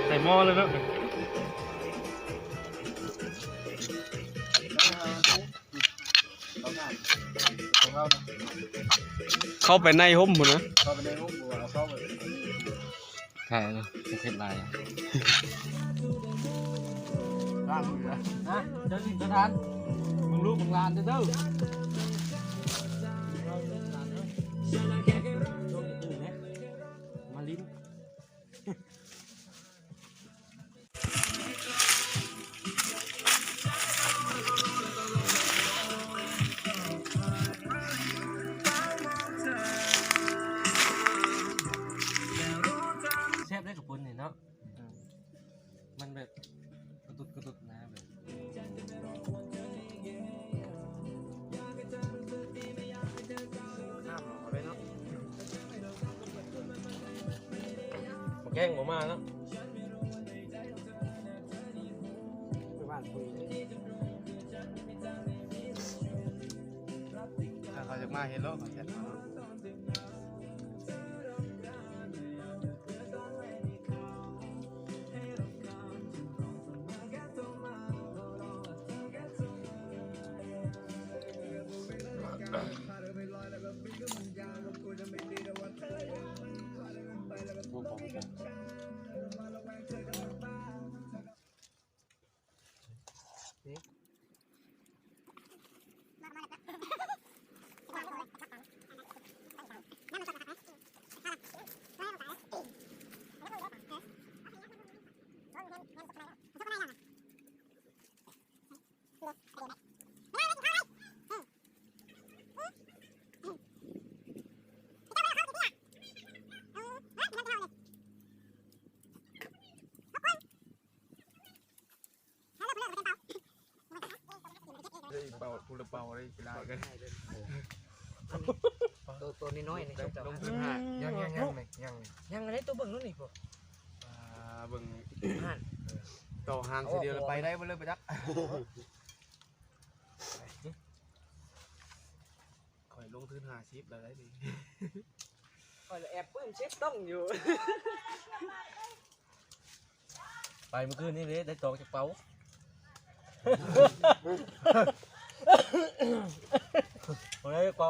ສ່ໝໍ້ເລີຍເນາະ ເຂົ້າໄປໃນຮົ່ມພຸ້ນນະ ເຂົ້າໄປໃນຮົ່ມ ບໍ່ວ່າເຂົ້າໄປ ຖ່າຍເນາະ ເຮັດຫຼາຍ ລ້າງມືນະ ເຈົ້າໜຶ່ງເຈົ້າທ່ານ ເບິ່ງລູກເບິ່ງຫຼານເດີ ເດີ ມາຫຼິ້ນ ແຊບເດ້ ເຂົ້າປຸ້ນນີ້ເນາະ ອືມ ມັນແບບກະຕຸດກະຕຸດນະ ແບບ ຂ້າມເອົາເລີຍເນາະ ໝາກແຂ້ງບໍ່ມາເນາະ ໄປບ້ານປຸ້ນເລີຍ ຖ້າເຂົາຢາກມາເຮັດໂລດ ເຂົາຈັດເອົາເນາະ. ເຮີ້ຍ ເປົ່າ ຜູ້ລະເປົ່າເລີຍ ກິນຫຼາຍເກີນ ໂຕ ໂຕນ້ອຍໆ ນີ້ ລົງ ລົງທຶນຫາ ຍັງ ຍັງ ຍັງ ຍັງ ຍັງ ອັນໃດ ໂຕເບິ່ງໂລດນີ້ ພວກ ອ່າ ເບິ່ງຫັ້ນ ຕໍ່ຫາງທີດຽວລະໄປໄດ້ບໍ່ເລີຍ ປະຈັກ ຂ້ອຍລົງທຶນຫ້າສິບແລ້ວໄດ໋ນີ້ ຂ້ອຍລະແອບປຶ້ມເຊັດຕົງຢູ່ ໄປມື້ຄືນນີ້ເດ້ ໄດ້ຕອງຈັກເປົາ ບໍ່ໄດ້ເປົາ.